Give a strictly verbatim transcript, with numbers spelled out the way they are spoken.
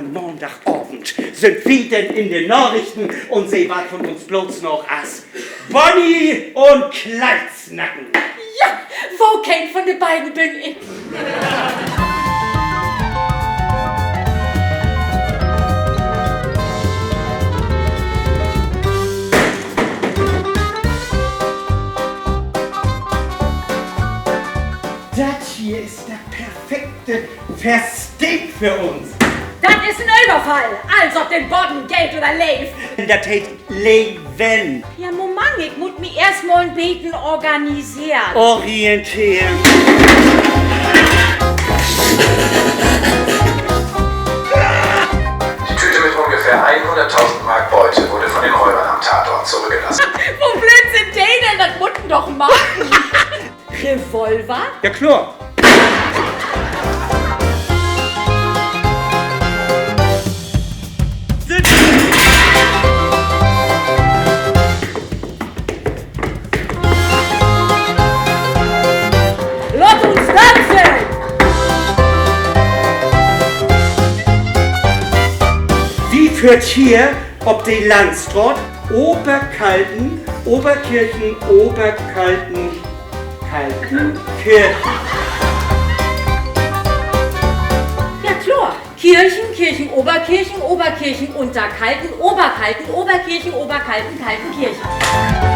Maandagavend sünd wi denn in de Narichten un Se warrt von uns blots noch as Bonnie un Clyde snacken. Ja, wokeen von de beiden bün ik? Dat hier is dat perfekte Festehn för uns. Dat is en Överfall. Allens op den Bodden, Geld oder Leev. Dat heet Leven. Ja, Moment, ik mutt mi eerst mal en beten organiseren. Orienteren. Die Tüte mit ungefähr einhunderttausend Mark Beute wurde von den Räubern am Tatort zurückgelassen. Wo blööd sünd de denn? Dat mutt een doch maken. Revolver? Ja, kloor. Laat uns danzen! Wi föhrt hier op de Landstraat Oberkalten, Oberkirchen, Oberkalten, Kaltenkirchen. Ja, kloor. Kirchen, Kirchen, Oberkirchen, Oberkirchen, Unterkalten, Oberkalten, Oberkirchen, Oberkalten, Kaltenkirchen.